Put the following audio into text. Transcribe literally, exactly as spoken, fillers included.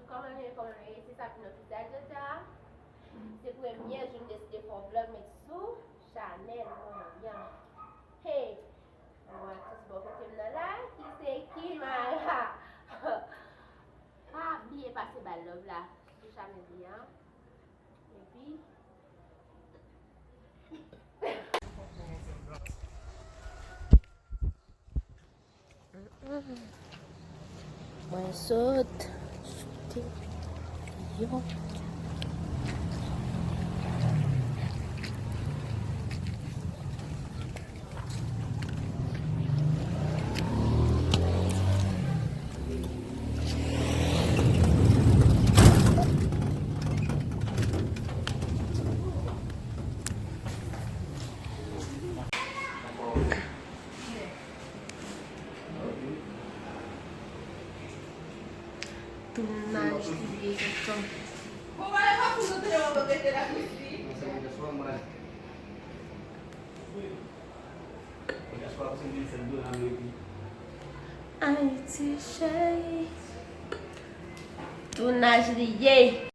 Kòman nou ye, kòman nou ye? Se Sabine Officiel jodi a. Se premye jou m deside fè yon vlog met sou chanèl mwen an. Hey! Mwen atis bò kote m nan la, ki se Kimara. Pa bliye pase ba l love la sou chanèl li an. Epi, mwen sot sote yon. Tounaj li ye, tonton. Ayiti cheri. Tounaj li ye.